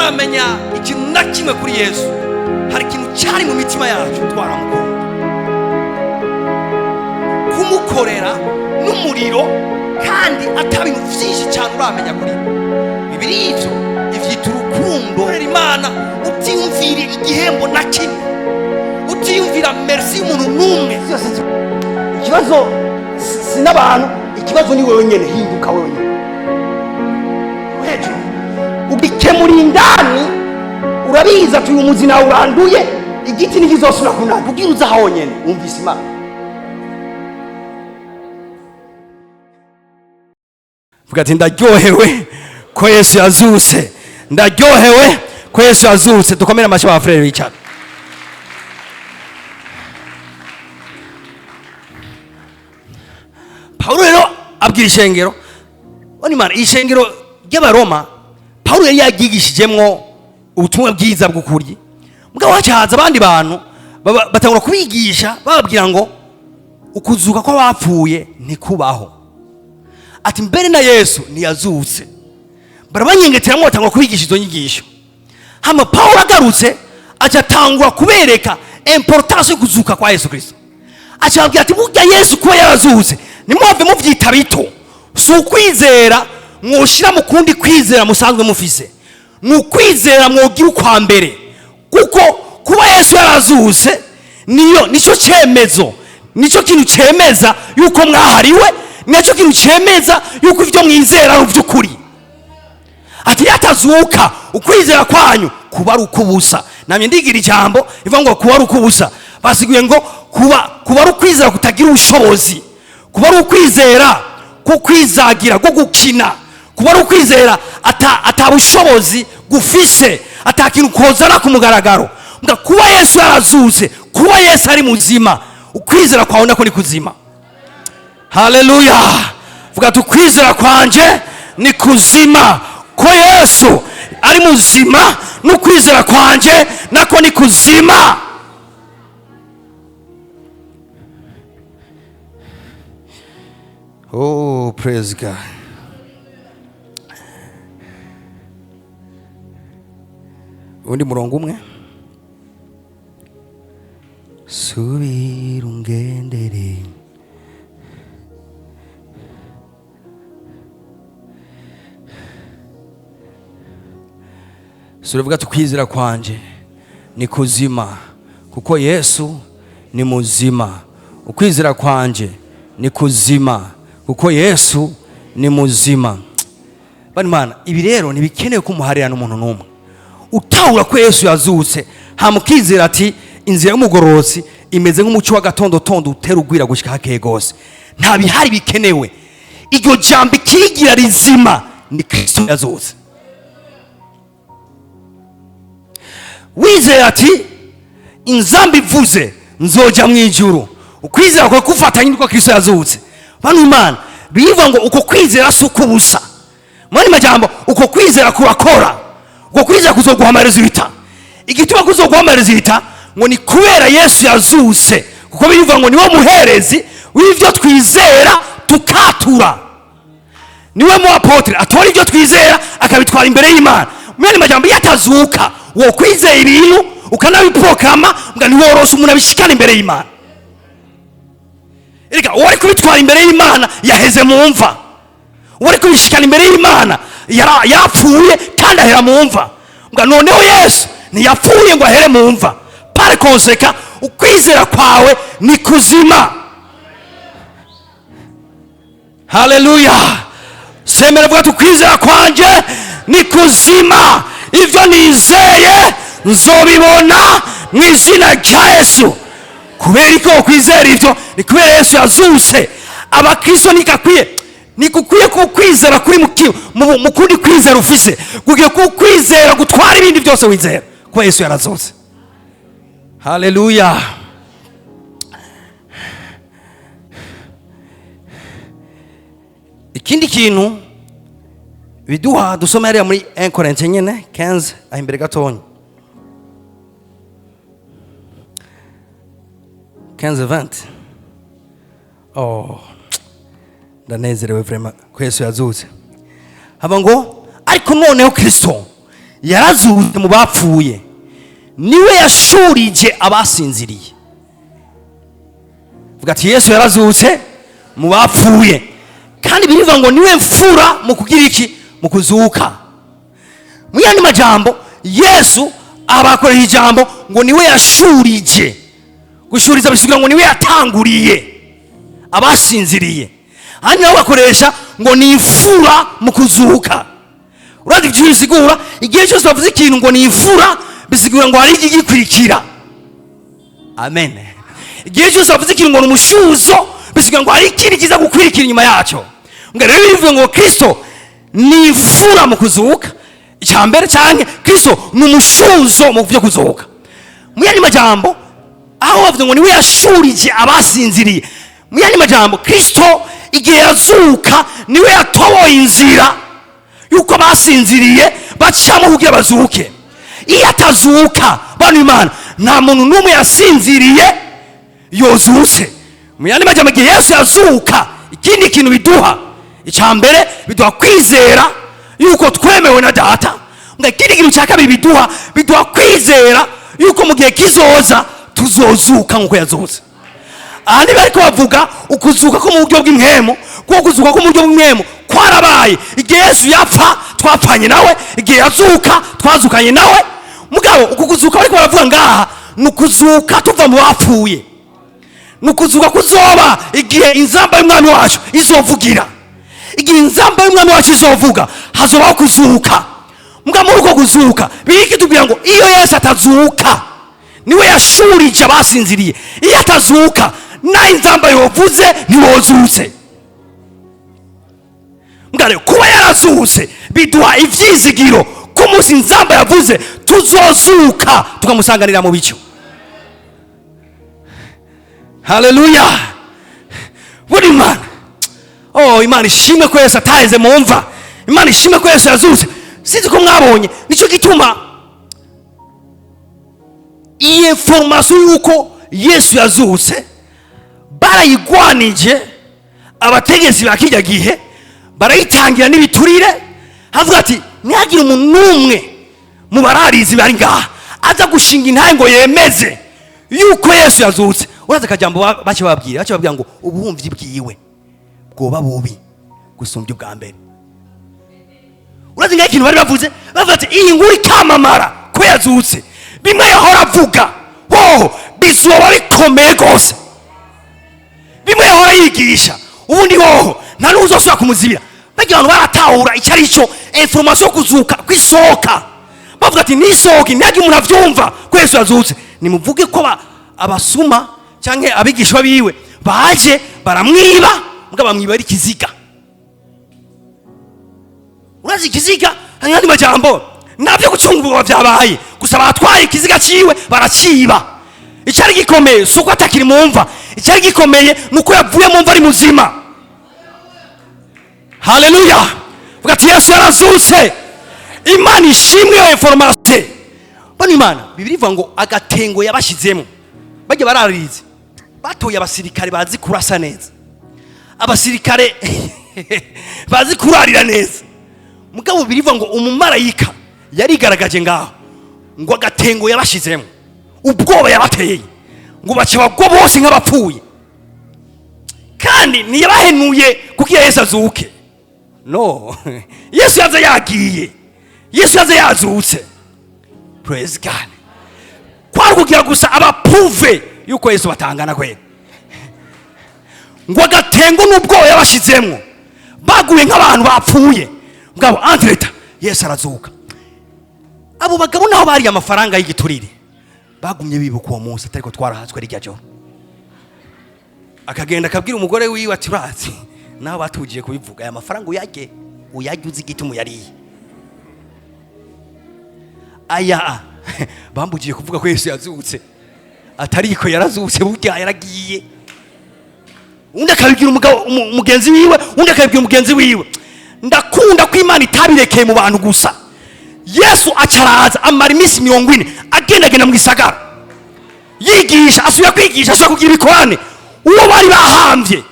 Tutaramenya ikintu na kimwe kuri Yesu, hari ikintu cyari mu mitima yacu, twaramukunda, kumukorera n'umuriro, kandi ata bintu byinshi cyane uramenya kuri we. Bibiri ivyo ivyita urukundo. Korera Imana utiyumvira igihembo na kimwe, utiyumvira merci y'umuntu n'umwe. Byose ikibazo si n'abantu, ikibazo ni wewe nyene. Hinduka wewe nyene hejuru, ubikemura indani. Urabizi ati uyu muzi nawe uranduye, igiti ntikizosubira kunaka kugira uze aho nyene wumvise Imana. Vuga ati: "Ndaryohewe ko Yesu yazutse, ndaryohewe ko Yesu yazutse." Dukomere amashyi ba frère bicara. Pawulo rero abwira ishengero oni Imana, ishengero ry'Abaroma Pawulo yari yaryigishijemwo ubutumwa bwiza bw'ukuri. Mugabo hacahaza abandi bantu batangura kubigisha, bababwira ngo ukuzuka kw'abapfuye ntikubaho, ati mbere na Yesu ntiyazutse. Barabanyengeteramo, batangura kubigisha izo nyigisho. Hama Pawulo agarutse, aca atangura kubereka importance yo kuzuka kwa Yesu Kristo. Aca ababwira ati: "Burya Yesu kuba yarazutse, ntimuhave muvyita bito. Si ukwizera mwoshira mu kundi kwizera musanzwe mufise, ni ukwizera mwogira ukwa mbere, kuko kuba Yesu yarazutse niyo nicyo cyemezo, nicyo kintu cyemeza yuko mwahariwe, nicyo kintu cyemeza yuko ibyo mwizera ari iby'ukuri." Ati yatazuka, ukwizera kwanyu kuba ari ukubusa. Namye ndigira ijambo ivuga ngo kuba ari ukubusa, basiguye ngo kuba ari ukwizera kutagira ubushobozi, kuba ari ukwizera ko kwizagira, ko gukina, kuba ari ukwizera ata bushobozi gufise, ata kintu kozana ku mugaragaro. Mbwa kuba Yesu yarazutse, kuba Yesu ari muzima, ukwizera kwawe nako ni kuzima. Haleluya! Vuga ati: "Ukwizera kwanje ni kuzima, ko Yesu ari muzima, n'ukwizera kwanje nako ni kuzima." Oh, praise God! Undi murongo umwe: subira ungendere. Suravuga ati: "Ukwizera kwanje ni kuzima kuko Yesu ni muzima. Ukwizera kwanje ni kuzima kuko Yesu ni muzima." Bani Mana, ibi rero ntibikenewe ko umuharira n'umuntu n'umwe. Utahura ko Yesu yazutse, hamukizera ati inzira y'umugororotsi imeze nk'umuco w'agatondotondo utera ugwira gushika hakeye gose. Nta bihari bikenewe, iryo jambo ikigira rizima ni Kristo yazutse. Wizera ati inzamba ivuze nzoja mu ijuru, ukwizera kwawe kufatanye n'uko Kristo yazutse. Bano Imana bivuga ngo uko kwizera si ukubusa. Mwani majambo, uko kwizera kurakora, uko kwizera kuzoguha résultat. Igituma kuzoguha résultat ngo ni kubera Yesu yazutse, kuko bivuga ngo niwe muherezi w'ivyo twizera tukatura, niwe mu apôtre atora ibyo twizera akabitwara imbere y'Imana. Mwene majambo, iyo atazuka, wo kwizera ibintu ukanabiproclama ngo ntiworoshe umuntu abishikana imbere y'Imana. Erega uwari kubitwara imbere y'Imana yaheze mu mva, uwari kubishikana imbere y'Imana yarapfuye kandi ahera mu mva. Ngo noneho Yesu ntiyapfuye ngo ahere mu mva. Par conséquent, ukwizera kwawe ni kuzima. Haleluya! Semera, vuga ati: "Ukwizera kwanje ni kuzima, ibyo nizeye nzobibona mu izina rya Yesu." Kubera ko kwizera ibyo ni kubera Yesu yazutse. Abakristo ntikakwiye, ntigukwiye ko kwizera kuri mu kundi kwizera ufise, kugiye ku kwizera gutwara ibindi byose wizera, kuba Yesu yarazutse. Haleluya! Ikindi kintu biduha, dusoma hariya muri 1 Corinthiens nyene 15, aho imbere gatonya, 15 20. Oh, ndanezerewe vraiment ko Yesu yazutse. Haba ngo: "Ariko noneho Kristo Yarazutse mu bapfuye, niwe yashurije abasinziriye. Vuga ati: "Yesu yarazutse mu bapfuye." Kandi birivuga ngo niwe mfura mu kugira iki? Mu kuzuka. Mu yandi majambo, Yesu abakorera ijambo ngo niwe yashurije. Gushuriza bisigura ngo niwe yatanguriye abasinziriye. Hanyuma nabo bakoresha ngo ni imfura mu kuzuka. Urazi icyo bisigura? Igihe cyose bavuze ikintu ngo ni imfura, bisigura ngo hari igikurikira. Amen. Igihe cyose bavuze ikintu ngo ni umushuzo, bisigura ngo hari ikindi kiza gukurikira inyuma yacyo. Ngo rero bivuze ngo Kristo ni imfura mu kuzuka, icya mbere, cyane Kristo ni umushuzo mu byo kuzuka. Mu yandi majambo, aho bavuze ngo niwe yashurije abasinziriye, mu yandi majambo, Kristo igihe yazuka niwe yatoboye inzira yuko abasinziriye bacamo kugira bazuke. Iyo atazuka, bano Imana, nta muntu n'umwe yasinziriye yozutse. Mu yandi majambo, igihe Yesu yazuka, ikindi kintu biduha, icya mbere biduha kwizera yuko twemewe na Data. Ngo ikindi kintu cya kabiri biduha, biduha kwizera yuko mu gihe kizoza tuzozuka nk'uko yazutse. Aha bariko bavuga ukuzuka ko mu buryo bw'impwemu, kuko kuzuka ko mu buryo bw'impwemu kwarabaye. Igihe Yesu yapfa, twapfanye nawe. Igihe yazuka, twazukanye nawe. Mugabo uku kuzuka bariko baravuga ngaha ni ukuzuka tuva mu bapfuye, ni ukuzuka kuzoba igihe inzamba y'Umwami wacu izovugira. Igihe inzamba y'Umwami wacu izovuga, hazobaho kuzuka. Mbwa muri uko kuzuka, biriki tubwira ngo iyo Yesu atazuka, niwe yashurije abasinziriye, iyo atazuka, naho inzamba yovuze, ntiwozutse. Mbwa rero kuba yarazutse biduha ivyizigiro ko umunsi inzamba yavuze tuzozuka, tukamusanganira mu bicu. Haleluya! Buri Imana, oh, Imana ishimwe ko Yesu ataheze mu mva. Imana ishimwe ko Yesu yazutse. Sinzi ko mwabonye, nicyo gituma iyi information y'uko Yesu yazutse barayigwanije. Abategetsi ba kirya gihe barayitangira n'ibiturire, havuga ati: "Ntihagire umuntu n'umwe mu bararizi bari ngaha aza gushinga intahe ngo yemeze yuko Yesu yazutse." Uraza akajambo bace bababwira, bace babwira ngo ubuhumvyi bwiwe bwoba bubi gusumbya ubwa mbere. Urazi ngaho ikintu bari bavuze? Bavuze ati: "Iyi nkuru ikamamara ko yazutse, bimwe yahora avuga hoho bizoba bikomeye rwose. Bimwe yahora yigisha, ubundi hoho nta n'uzosubira kumuzibira." Bagira abantu baratahura icyo ari cyo information yo kuzuka kwisohoka. Bavuga ati: "Nisohoke, ntihagire umuntu avyumva ko Yesu yazutse. Nimuvuge ko abasuma cyangwa abigishwa biwe baje baramwiba." Mbwa bamwiba ari ikiziga. Urazi ikiziga? Hanyuma andi majambo, ntabyo gucungurwa byabaye, gusa batwaye ikiziga ciwe baraciba. Icyari gikomeye si uko atakiri mu mva, icyari gikomeye ni uko yavuye mu mva ari muzima. Haleluya! Vuga ati: "Yesu yarazutse." Imana ishimwe iyo information. Bano Imana, Bibiri ivuga ngo agatengo yabashyizemo bajya bararize, batoye abasirikare bazi kurasa neza, abasirikare bazi kurarira neza. Mugabo birivuga ngo umumarayika yarigaragaje ngaho, ngo agatengo yabashizemo, ubwoba yabateye, ngo bace bagwa bose nk'abapfuye. Kandi ntiyabahenuye kuko iyo Yesu azuke, no Yesu yaza yagiye, Yesu yaza yazutse. Praise God! Kwari kugira gusa abapuve yuko Yesu batangana kwera. Ngo agatengo n'ubwoba yabashizemwo, baguye nk'abantu bapfuye. Mugabo entre-temps Yesu arazuka. Abo bagabo, naho bariye amafaranga y'igiturire, bagumye bibuka uwo munsi, atariko twarahatswe rirya joro. Akagenda akabwira umugore wiwe ati: "Urazi, nawe batugiye kubivuga, aya mafaranga uyarye, uyarye uzi igituma uyariye. Aya bambugiye kuvuga ko Yesu yazutse, atariko yarazutse, burya yaragiye." Undi akabibwira umugabo mugenzi wiwe, undi akabibwira mugenzi wiwe. Ndakunda ko Imana itabirekeye mu bantu gusa. Yesu acaraza, amara iminsi 40 agendagenda mu gisagara yigisha, asubira kwigisha, asubira kugira ibikorane. Uwo bari bahambye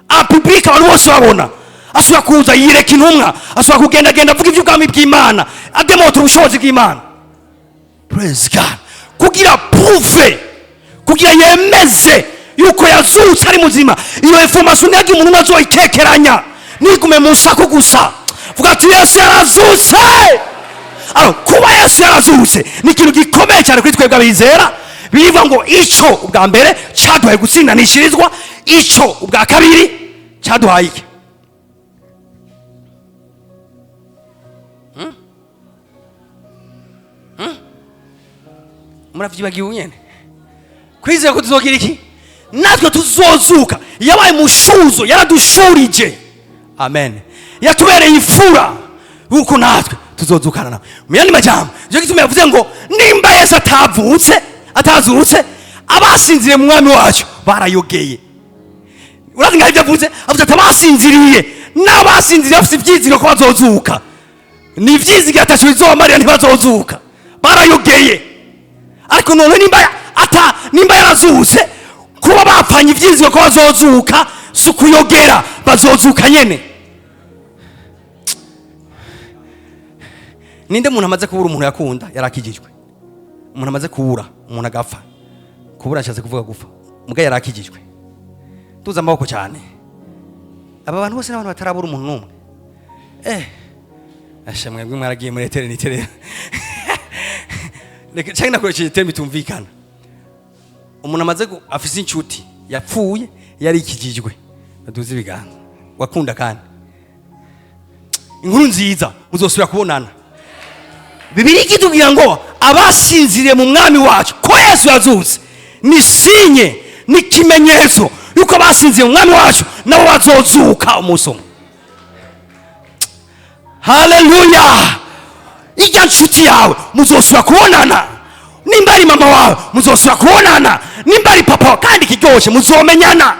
en public, abantu bose babona, Asubira kuza yireka intumwa, asubira kugendagenda avuga iby'ubwami bw'Imana, ademotora ubushobozi bw'Imana. Praise God. Kugira prouve, kugira yemeze yuko yazutse ari muzima. Iyo information ntihagire umuntu umwe azoyikekeranya, nigume mu nsaku gusa. Vuga ati: "Yesu yarazutse." Alors, kuba Yesu yarazutse ni ikintu gikomeye cyane kuri twebwe abizera. Bivuga ngo ico ubwa mbere cyaduhaye gutsindanishirizwa, ico ubwa kabiri cyaduhaye iki? Muravyibagiwe nyene kwizera ko tuzogira iki? Natwe tuzozuka. Yabaye mushuzo, yaradushurije, amen. Yatubereye ifura yuko natwe tuzozukana nawe. Mu yandi majambo, nicyo gituma yavuze ngo nimba Yesu atavutse, atazutse, abasinziriye mu Mwami wacu barayogeye. Urazi ngaho ibyo avuze? Avuze ati abasinziriye, n'abasinziriye bafite ibyizigiro ko bazozuka, ni ibyizigiro ataco bizobamarira, ntibazozuka, barayogeye. Ariko none nimba yarazutse, kuba bapfanye ibyizigiro ko bazozuka si ukuyogera, bazozuka nyene. Ninde muntu amaze kubura umuntu yakunda yarakijijwe? Umuntu amaze kubura umuntu agapfa, kubura nshatse kuvuga gupfa, muga yarakijijwe, tuza amaboko cyane. Aba bantu bose n'abantu batarabura umuntu n'umwe. Asha, mwebwe mwaragiye muri éternité rero. Reka cyangwa nakoresheje terme itumvikana. Umuntu amaze afise inshuti yapfuye yarikijijwe, baduze ibiganza. Wakunda kandi inkuru nziza, muzosubira kubonana. Bibiliya ikitubwira ngo abasinziriye mu Mwami wacu, ko Yesu yazutse ni signe, ni ikimenyetso yuko abasinziriye mu Mwami wacu nabo bazozuka umunsi umwe. Haleluya! Ijya nshuti yawe muzosubira kubonana. Nimba ari mama wawe, muzosubira kubonana. Nimba ari papa wawe, kandi ikiryoshe, muzomenyana.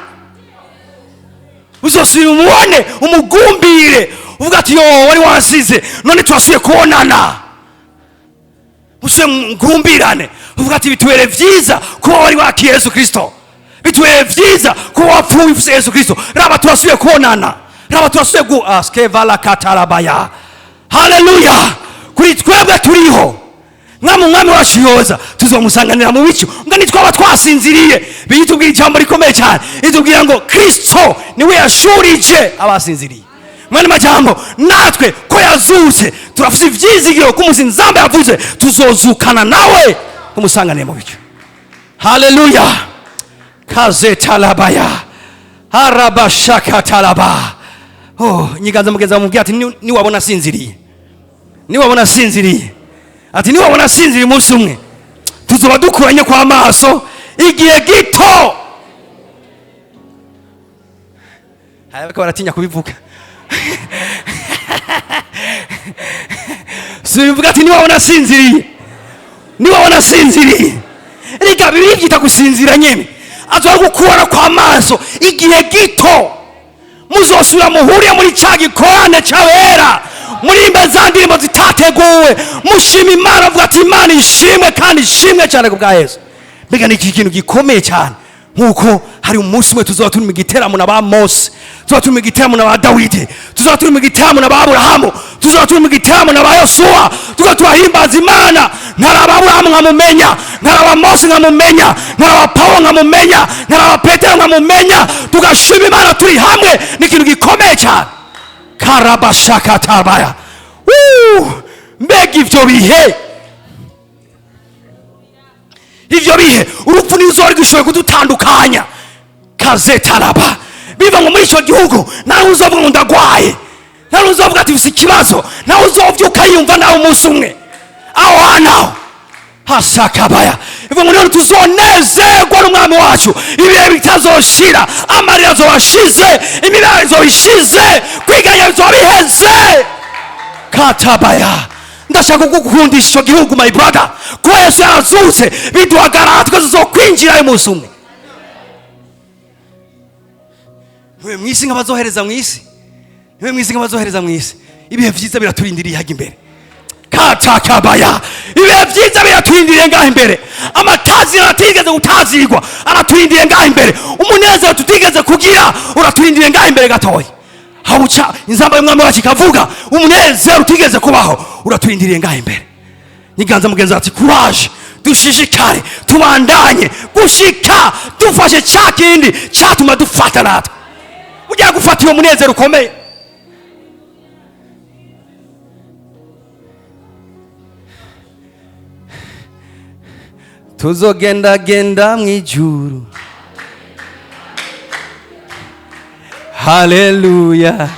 Uzosubira umubone, umugumbire, uvuga ati: "Yo, wari wansize, none turasubiye kubonana." Musubire mugumbirane, uvuga ati: "Bitubereye vyiza kuba wari wakiye Yesu Kristo, bitubereye vyiza kuba wapfuye ufise Yesu Kristo. Raba turasubiye kubonana, raba turasubiye gu askevala katarabaya." Haleluya! Kuri twebwe turiho, mwami, Umwami wacu yoza, tuzomusanganira mu bicu. Ngo nitwaba twasinziriye, biyitubwira ijambo rikomeye cyane, itubwira ngo Kristo niwe yashurije abasinziriye. Mwene majambo, natwe ko yazutse, turafise ivyizigiro ko umusi Nzambe yavuze tuzozukana nawe, tumusanganiye mu bicu. Haleluya! Kazetalabaya harabashakatalaba. Oh, nyiganza mugenzi wawe, mubwira ati: "Niwabona asinziriye, niwabona asinziriye," ati: "niwabona asinziriye, umunsi umwe tuzoba dukuranye kwa maso igihe gito." Hari abariko baratinya kubivuga. Sibivuga ati: "Niwabona asinziriye, niwabona asinziriye." Reka bibiri byita gusinzira nyene, azoba gukura kwa maso igihe gito, muzosubira muhuriye muri ca gikorane c'abera, murimba za ndirimbo zitateguwe, mushima Imana, avuga ati: "Imana ishimwe kandi ishimwe cyane ku bwa Yesu." Mbega ni iki kintu gikomeye cyane, nkuko hari umunsi umwe tuzoba turi mu giteramo na ba Mose, tuzoba turi mu giteramo na ba Dawidi, tuzoba turi mu giteramo na ba Aburahamu, tuzoba turi mu giteramo na ba Yosuwa, tuzoba turahimbaza Imana. Nkaraba Aburahamu nkamumenya, nkaraba Mose nkamumenya, nkaraba Pawulo nkamumenya, nkaraba Petero nkamumenya, tugashima Imana turi hamwe. Ni ikintu gikomeye cyane. Karabashakatabaya. Woo! Mbega ivyo bihe, ivyo bihe urupfu ntiruzori gishoboye kudutandukanya. Kazetaraba biva ngo muri icyo gihugu nawe uzovuga ngo ndagwaye, nawe uzovuga ati ufise ikibazo, nawe uzovyuka yumva nawe umunsi umwe aho hantu aho hasakabaya. Ivuga ngo none tuzonezerwa n'Umwami wacu ibihe bitazoshira. Amarira azoba ashize, imibabaro izoba ishize, kwiganya bizoba biheze. Katabaya, ndashaka kugukundisha icyo gihugu, my brother. Kuba Yesu yarazutse biduhagarara twese tuzokwinjirayo umunsi umwe. Ntiwe mw'isi nk'abazohereza mw'isi, ntiwe mw'isi nk'abazohereza mw'isi. Ibihe vyiza biraturindiriye hajya imbere. Katakabaya, ibihe vyiza biraturindiriye ngaho imbere. Amatazira atigeze gutazirwa araturindiriye ngaho imbere. Umunezero tutigeze kugira uraturindiriye ngaho imbere gatoya. Habuca inzamba y'umwami wacu ikavuga, umunezero utigeze kubaho uraturindiriye ngaha imbere. Nyiganza mugenzi ati courage, dushishikare, tubandanye gushika dufashe cya kindi cyatuma dufata natwe. Ujya gufata uwo munezero ukomeye. Tuzogendagenda mu ijuru, haleluya.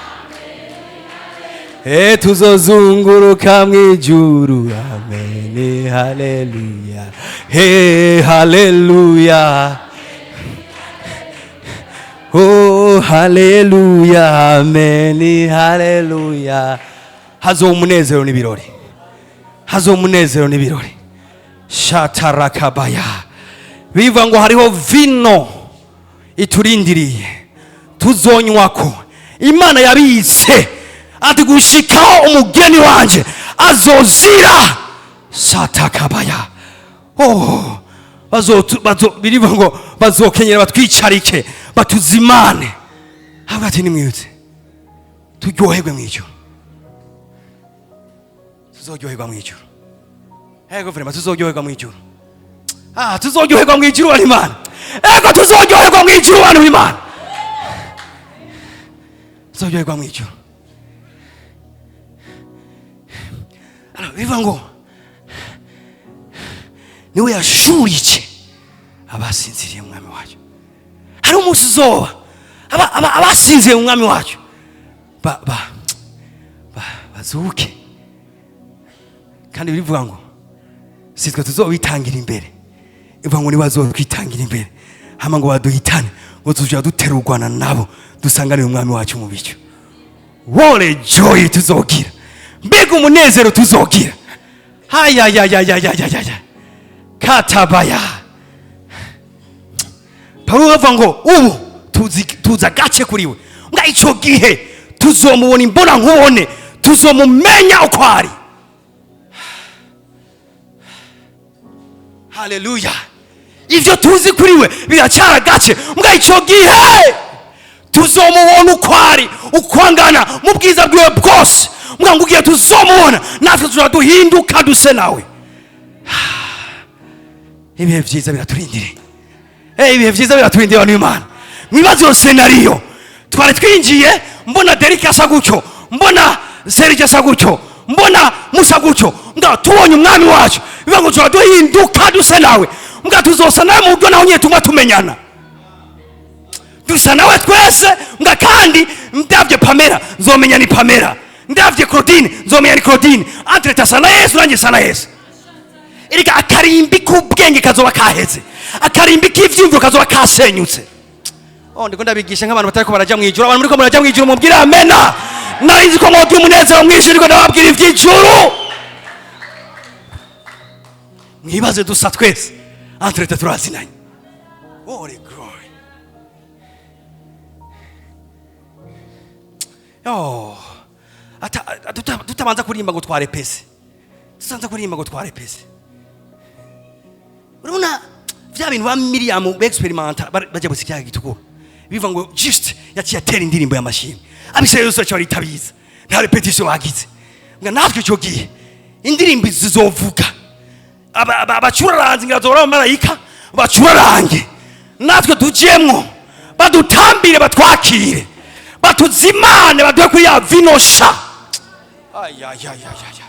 Tuzozunguruka mu ijuru, amen, haleluya. Haleluya, oh haleluya, amen, haleluya. Hazoba umunezero n'ibirori, hazoba umunezero n'ibirori. Shatarakabaya. Bivuga ngo hariho vino iturindiriye tuzonywako. Imana yabitse ati gushikaho umugeni wanje azozira. Shatakabaya. Oh, birivuga ngo bazokenyera batwicarike batuzimane. Havuga ati nimwibutse turyoherwe mu ijuru, tuzoryoherwa mu ijuru. Ego vrema, tuzoryoherwa mu ijuru. Tuzoryoherwa mu ijuru bantu b'Imana. Ego tuzoryoherwa mu ijuru bantu b'Imana, tuzoryoherwa mu ijuru. Alors, bivuga ngo niwe yashurije abasinziriye mu mwami wacu. Hari umunsi uzoba abasinziriye mu mwami wacu bazuke. Kandi bivuga ngo si twe tuzobitangira imbere, ivuga ngo nibazotwitangira imbere hama ngo baduhitane, ngo tuzoja duterurwana nabo dusanganire umwami wacu mu bicu. Wore joy tuzogira, mbega umunezero tuzogira. Hayayayayayayaya katabaya. Pawulo avuga ngo ubu tuzi agace kuri we, nga ico gihe tuzomubona imbona nkubone, tuzomumenya uko ari. Haleluya. Ivyo tuzi kuri we biracyari agace, mbwa ico gihe tuzomubona uko ari, uko angana mu bwiza bwiwe bwose. Mbwa ngo ugiye tuzomubona natwe turaduhinduka duse nawe. Ibihe vyiza biraturindiriye. Ibihe vyiza biraturindiriye abantu b'Imana. Mwibaze iyo scenario. Twari twinjiye mbona Derek asa gutyo, mbona Serge asa gutyo, mbona Musa gutyo, mbwa tubonye umwami wacu bivuga ngo turaduhinduka duse nawe. Mbwa tuzosa nawe mu buryo naho nyine tuguma tumenyana, dusa nawe twese. Mbwa kandi ndavye Pamela nzomenya ni Pamela, ndavye Claudine nzomenya ni Claudine. Entre tasa na Yesu nanjye sa na Yesu. Erega akarimbi k'ubwenge kazoba kaheze, akarimbi k'ivyumviro kazoba kasenyutse. Oh, ndiko ndabigisha nk'abantu batariko baraja mw'ijuru. Abantu muriko muraja mw'ijuru mubwire amena. Nari nzi ko mwogira umunezero mwinshi, ndiko ndababwira ivy'ijuru. Mwibaze dusa twese, entre turazinanye. What a glory. Oh, tutabanza kuririmba ngo twarepese, tutabanza kuririmba ngo twarepese. Urabona vya bintu ba Miriam bexperimenta bajya gusa icyaha gitukura, bivuga ngo just yaciye atera indirimbo y'amashimwe, Abisirayeli bose baca baritabiza, nta repetition bagize. Mbwa natwe ico gihe indirimbo zizovuga, abacuraranze ngira zora abamarayika bacurarange, natwe tujemwo, badutambire, batwakire, batuzimane, baduhe kuri ya vinosha. Ayayayayay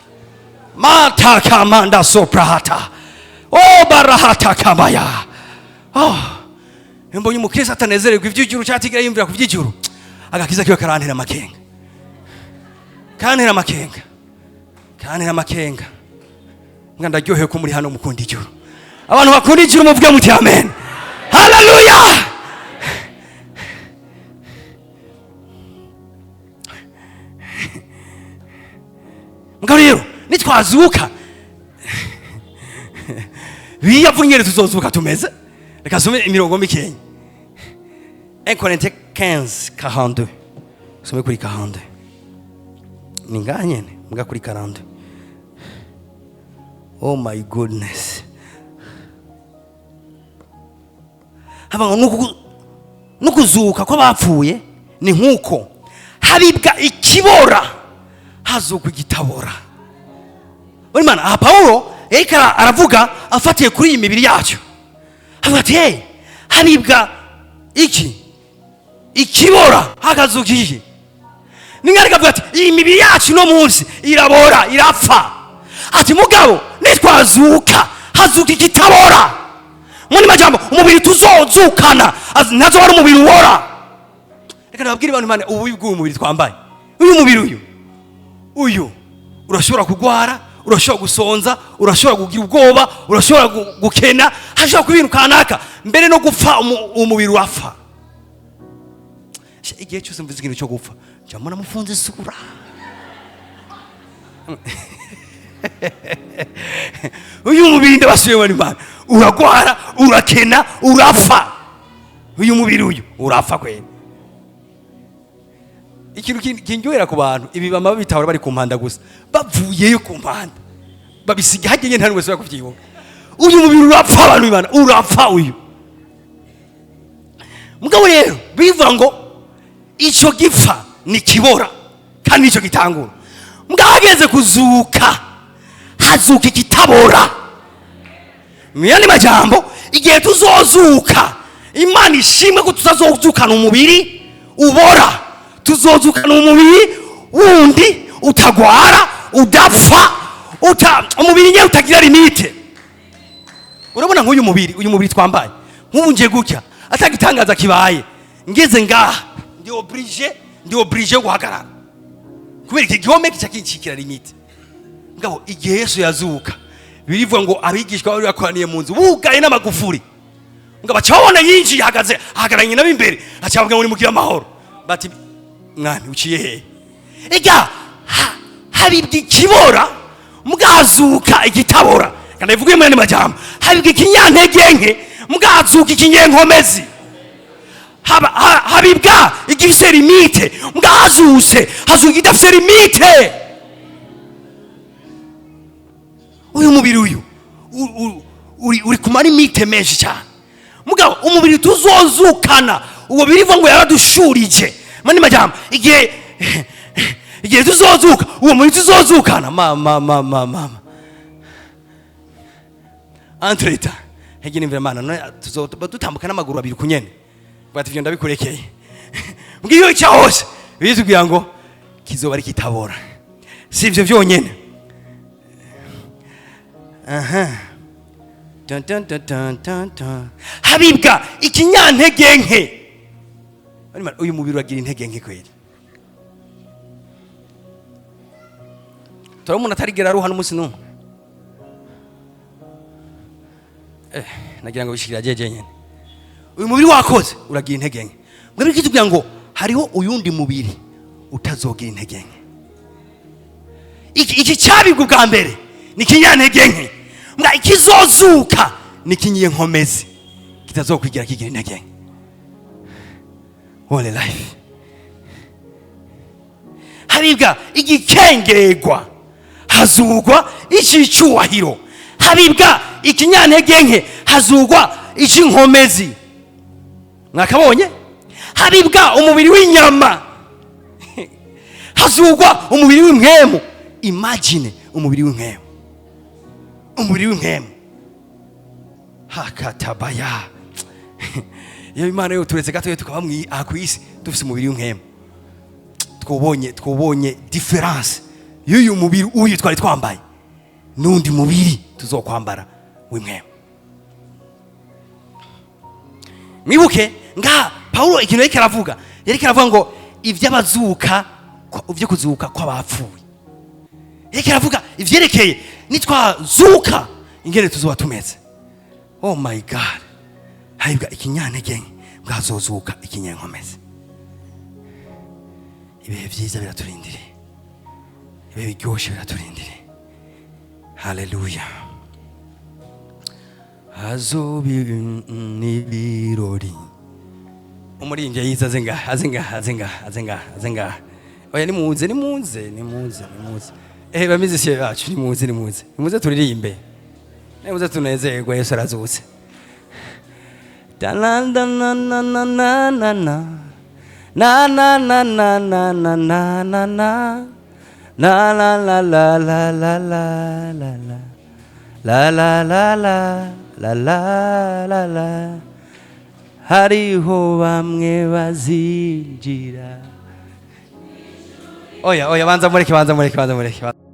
mata kamanda soprahata o barahata kamaya. Oh, mbonye umukristo atanezererwa ivy'ijuru cyatigira yumvira ku vy'ijuru, agakiza kiwe karantera amakenga, karantera amakenga, karantera amakenga. Nga ndaryohewe ko muri hano mukunda ijuru. Abantu bakunda ijuru muvuge muti amen, haleluya. Mugabo rero nitwazuka biyavunyere tuzozuka tumeze. Reka some imirongo mikenya. 1 Corinthiens 15:42. Some kuri 42. Ni ngaha nyene, mbwa kuri 42. Oh my goodness. Haba ngo nukuzuka kw'abapfuye ni nkuko Habibwa ikibora, hazugwa igitabora. Imana aha Pawulo yariko aravuga afatiye kuri iyi mibiri yacu, avuga ati: "Hey, habibwa iki? Ikibora, hakazuka iki?" Ningarika avuga ati: "Iyi mibiri yacu no munsi irabora, irapfa." Ati: "Mugabo nitwazuka, hazuka ikitabora." Muri majambo, umubiri tuzozukana ntazo wari umubiri ubora. Reka nababwire abantu, Imana, ububi bw'uyu mubiri twambaye, uyu mubiri uyu urashobora kugwara, urashobora gusonza, urashobora kugira ubwoba, urashobora gukena, hashobora kuba ibintu kanaka, mbere no gupfa. Umubiri urapfa. Igihe cyose mvuze ikintu cyo gupfa, njya mbona mufunze isura. Uyu mubiri, ndabasubiye Imana, uragwara, urakena, urapfa. Uyu mubiri uyu urapfa kwene. Ikintu kindyohera ku bantu, ibi bama babitahura bari ku mpanda gusa. Bavuyeyo ku mpanda babisiga hajya, nta n'umwe kubyibuka. Uyu mubiri urapfa, abantu b'Imana, urapfa uyu mugabo. Rero bivuga ngo icyo gipfa ni kibora kandi nicyo gitangura. Mugabo hageze kuzuka, hazuka ikitabora. Mu yandi majambo, igihe tuzozuka, Imana ishimwe ko tutazozukana umubiri ubora, tuzozukana umubiri wundi utagwara, udapfa, umubiri nyine utagira limite. Urabona nk'uyu mubiri, uyu mubiri twambaye nk'ubu, ngiye gutya, atagitangaza kibaye, ngeze ngaha ndi obligé guhagarara kubera iki gihome kica kinshikira limite. Ngabo igihe Yesu yazuka, birivuga ngo abigishwa bari bakoraniye mu nzu bugaye n'amagufuri, ngo baca babona yinjiye, ahagaze, ahagararanye nabo imbere, aca babwira ngo: "Nimugire amahoro." Bati: "Mwami, uciye hehe?" Ega habibwa ikibora, mwazuka igitabora. Kandi bivuge mu yandi majambo, habibwa ikinyantege nke, mwazuka ikinyenkomezi. Habibwa igifise limite, mwazuse hazuka igidafise limite. Uyu mubiri uyu uri ku malimite menshi cyane. Mugabo umubiri tuzozukana, uwo birivuga ngo yaradushurije. Mani majambo, igihe tuzozuka, uwo mubiri tuzozukana, mama, mama, mama, entreta hege nimvira Mana none tuzoba dutambuka n'amaguru abiri kunyene. Bati: "Ivyo ndabikurekeye." Mbwiyo icyo hose bizubwira ngo kizoba ari kitabora. Si ivyo vyonyene. Aha. Dun, dun, dun, dun, dun, dun. Habibwa ikinyantege nke. Uyu mubiri uragira intege nke kweli. Turabona umuntu atarigera aruha n'umunsi n'umwe. Nagira ngo bishikira jeje nyene. Uyu mubiri wakoze uragira intege nke. Mwebwe kitubwira ngo hariho uyundi mubiri utazogira intege nke. Iki cyabibwa ubwa mbere ni ikinyantege nke, mbwa ikizozuka ni ikinyenkomezi kitazokwigira kigira intege nke. Holy life. Habibwa igikengerwa, hazugwa ic'icyubahiro. Habibwa ikinyantege nke, hazugwa ic'inkomezi. Mwakabonye? Habibwa umubiri w'inyama, hazugwa umubiri w'impwemu. Imagine umubiri w'impwemu, umubiri w'impwemu hakatabaya. Iyo Imana yo turetse gatoya tukaba aha ku isi dufise umubiri w'impwemu, twobonye différence y'uyu mubiri uyu twari twambaye n'undi mubiri tuzokwambara w'impwemu. Mwibuke nga Paulo ikintu yariko aravuga ngo ivy'abazuka, ivyo kuzuka kw'abapfuye. Yariko aravuga ivyerekeye nitwazuka ingene tuzoba tumeze. Oh my God! Habibwa ikinyantege nke, bwazozuka ikinyenkomezi. Ibihe vyiza biraturindiriye, ibihe biryoshe biraturindiriye. Haleluya! Hazoba n'ibirori. Umuririmbyi yize, aze ngaha, aze ngaha, aze ngaha, aze ngaha, aze ngaha. Oya, nimuze, nimuze, nimuze, nimuze. Bamizisiye bacu, nimuze, nimuze, nimuze turirimbe, nimuze tunezerwe. Yesu arazutse. Na na na na na na na na na na la la la la la la la la la la la la la la la la. Hariho bamwe bazinjira. Oya, oya, banza mureke, banza mureke, banza mureke.